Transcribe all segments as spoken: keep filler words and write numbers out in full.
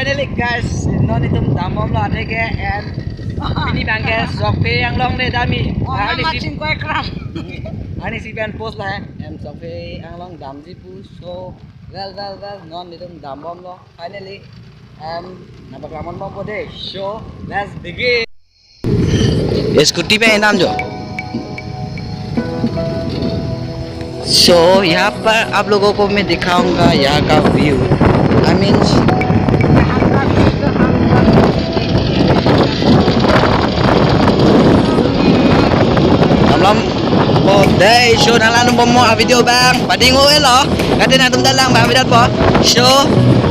Finally guys, non itum dambomlo athe ke, and pini abang ke Sokphe Anglong le damji. Oh, arnisi, machin koi kram. Arnisi pen post la, em Sokphe Anglong damji pu. So well, well, well, non itum dambomlo finally. Em, nangpaklang bompo dei. So let's begin. ये स्कूटी पे इनाम जो। So यहाँ पर आप लोगों को मैं दिखाऊंगा यहाँ का view. I mean, malam po dei, so nanglang bomnon a-video abang. Pading o elo. Kati nangtum ta lang abang bidat po. So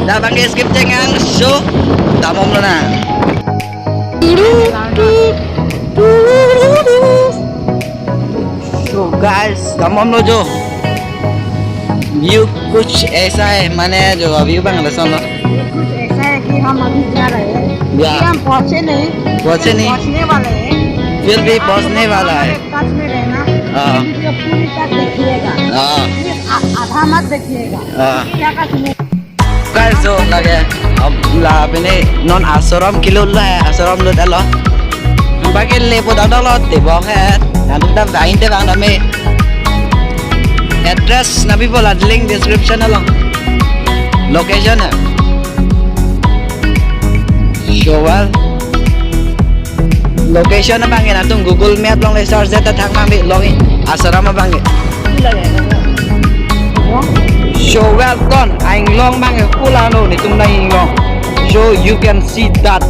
dak abang ke skip jangan. So dambomlo nang. So guys, dambomlo jo. View कुछ ऐसा है, माने जो view abang lason lo. ये कुछ ऐसा है कि हम अभी जा रहे हैं। या। अभी हम पहुंचे नहीं। पहुंचे नहीं। पहुंचने वाले हैं। फिर भी आप लोग पहुंचने वाला है। हमारे टच में रहना। हाँ। वीडियो पूरी तक देखिएगा। हाँ। सिर्फ आ-, आधा मत देखिएगा। हाँ। क्या का सुनो? Guys, so lake, ab la pini non ashram kelutlo he, ashram lutlo. Baki lepo dangdanglo, tebok he. Nangtum ta vangte vang dam me. Address nangpipo la link description along. Location he. So well. Location abang ke nangtum Google Map along le search det ta thang nang bi long i. Ashram abang ke. So well done. Inglong abang ke kulang lo, netum nang inglong. So you can see that.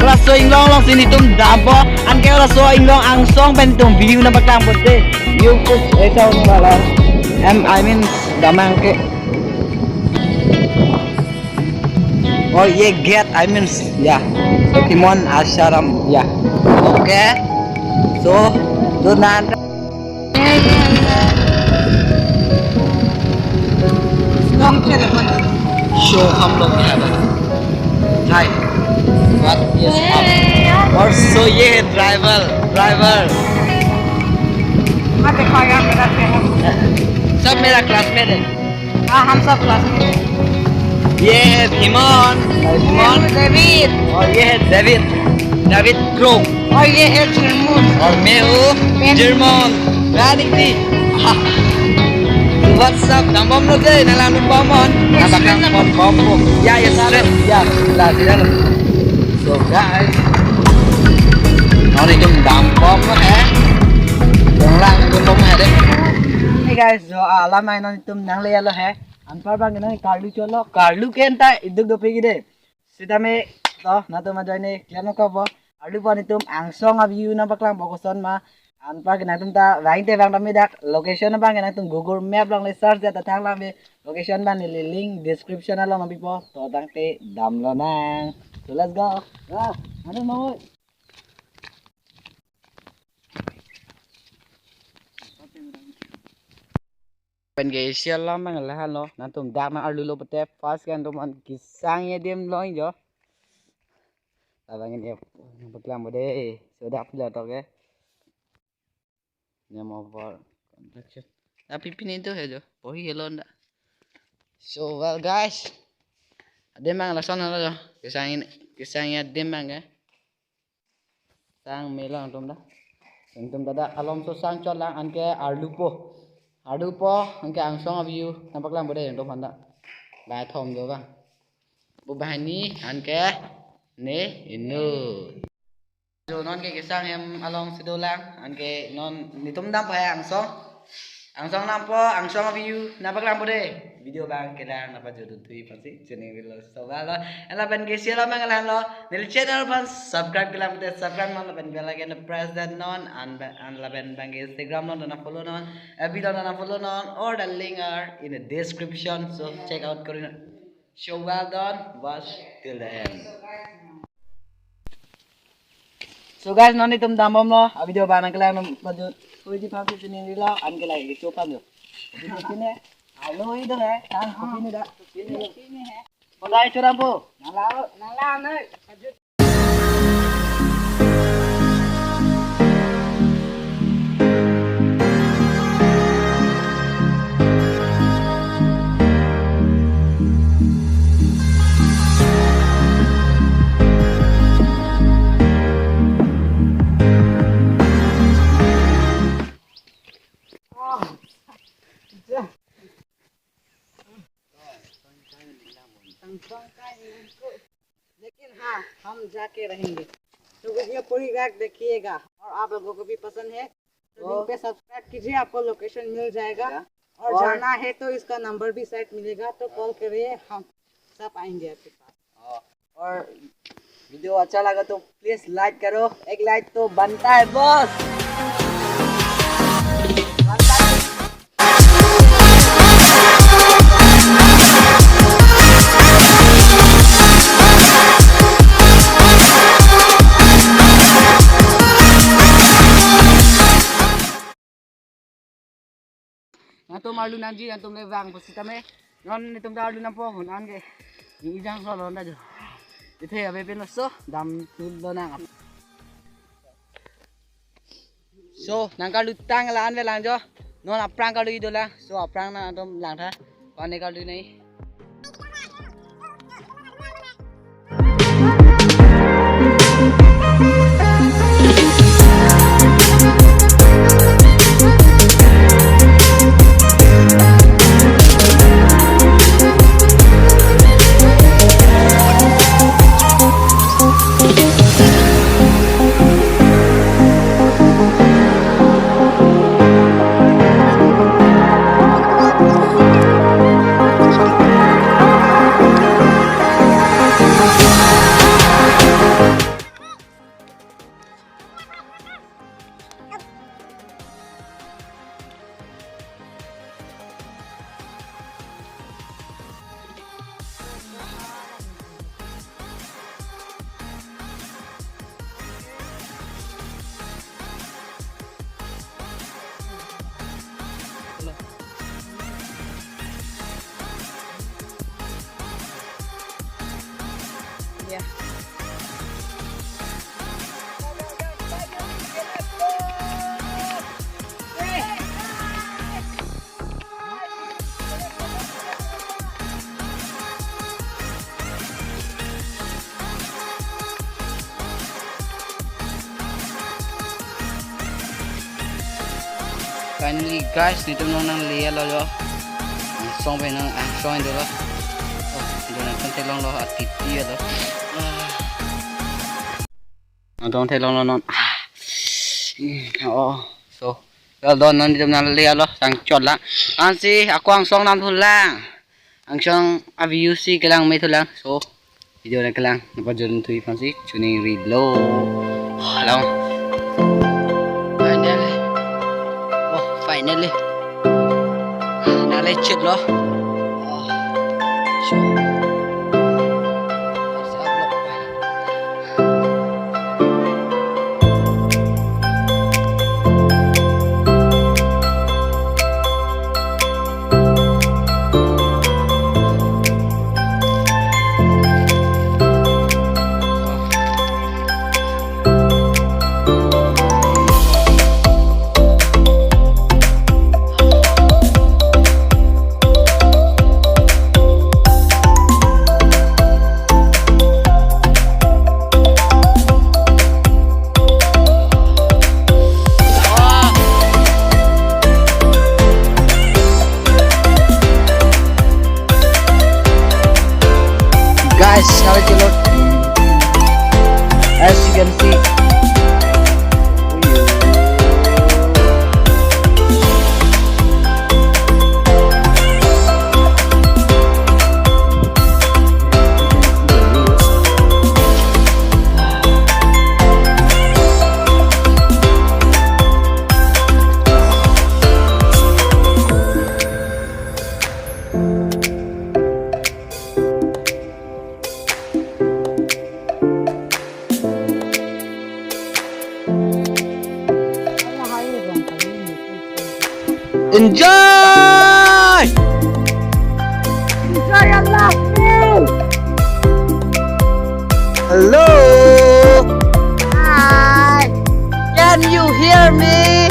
Laso inglong alongsi netum dampo, anke laso inglong angsong pen netum view nangpaklangpo dei. View कुछ ऐसा होने वाला है. Em, I mean, damang ke. और ये gate, I mean, या, Pokemon Ashram, या. Okay. So, तो नाम So हम लोग हैं भाई. Hi. What is up? और so ये है ड्राइवर, ड्राइवर. हाँ, देखो, यहाँ पे रहते हैं. सब मेरा क्लासमेट है. हाँ, हम सब क्लासमेट हैं. ये है भीमन. भीमन. ये है डेविड. और ये है डेविड. David crow. और ये है जर्मन. और मैं हूँ German. German. Very easy. What's up? Dambomlo dei, nanglang bomnon. Yes, nanglang bom bom. Ya, ya, sir. Ya, la, sir. So guys, non itum dambomlo he. Nanglang dambom he dei. Hey guys, so, ah, alam ai non itum nanglelo he. Anpar abang nang karlu cholo, karlu kenta iduk dopik dei. Sitame to, nangtum ajoine clear nangkokpo. Arlu pu netum angsong a-view nangpaklangpo koson ma. Anpar ke nangtum ta vangte vang dam me dak. Location abang ke nangtum Google Map along le search det ta thang nang bi. Location abang neli link description along nangpipo. To tangte damlo nang. So let's go. Ah, anu mau. Pen ke isi alam abang lahenlo, nangtum dak nang arlulo pute, first ke nangtum an kesang adim long jo. Labang ini ya, paklangpo dei, so dak pila tok ya. Name over construction. Tapi pini itu ya jo, pohi hello nda. So well guys, adim abang lason lo jo, kesang ini, kesang adim abang ya. Sang me lang tum da. Tum ta dak alom so sang chot lang, anke arlupo. Arlupo, anke angsong a-view nangpaklangpo dei tum aphan da. Bai thom jo bang. Pu banghini, anke ne inut. Jo non ke kesang hem alongsi dolang, anke non netum dampo he angsong. Angsong dampo, angsong a-view nangpaklangpo dei. Video abang kelang nangpajut thuji aphansi channel lo. So well lo. Lapen ke isi alam abang lahenlo. Neli channel aphan subscribe kelang pute subscribe non, lapen bell icon press det non, an ba-, an lapen abang ke Instagram lo nang follow non, F B lo nang follow non, or the link are in the description. So check out kori non. So well done, watch till the end. So guys, non itum dambomlo, a-video abang nangkelang nangpajut thuji aphansi chinilo, anke like kecho pon jo. Sini, alo itum he, tang kopi ni da. Kodai churam po. Nanglang, nanglang noi. लेकिन हाँ, हम जाके रहेंगे। तो वीडियो पूरी तक देखिएगा, और आप लोगों को भी पसंद है तो लिंक पे सब्सक्राइब कीजिए, आपको लोकेशन मिल जाएगा। और और जाना है तो इसका नंबर भी साइड मिलेगा, तो कॉल करिए, हम सब आएंगे आपके पास। हाँ, और वीडियो अच्छा लगा तो प्लीज लाइक करो, एक लाइक तो बनता है boss. Nangtum arlu nangji, nangtum le vang pusitame. Non netum ta arlu nangpo hon an ke. Ni ijang lo lo nda jo. Ithe ave pen lo so, dam tul lo nang. So, nang karlu tang la an ve lang jo. Non aphrang karlu ido lang. So, aphrang nangtum lang tha. Pane karlu nai. Finally guys, netum nang nangle lo jo. Angsong pen nang angsong indo lo. Oh, indo nangtum theklong lo, atiti lo. Ah. Nangtum theklong lo non. Ah. Hmm, oh, so. Well done, non netum nangle lo, sang chot lang. Ansi, ako angsong namthu lang. Angsong a-view si kelang me thu lang. So, video nangkelang nangpajorun thui aphansi choningri lo. Hello. Finally. Oh, finally. Nangle chot lo. Oh. So. Guys, nangle chot lo. As you can see. Enjoy! Enjoy your life, bro! Hello! Hi! Can you hear me?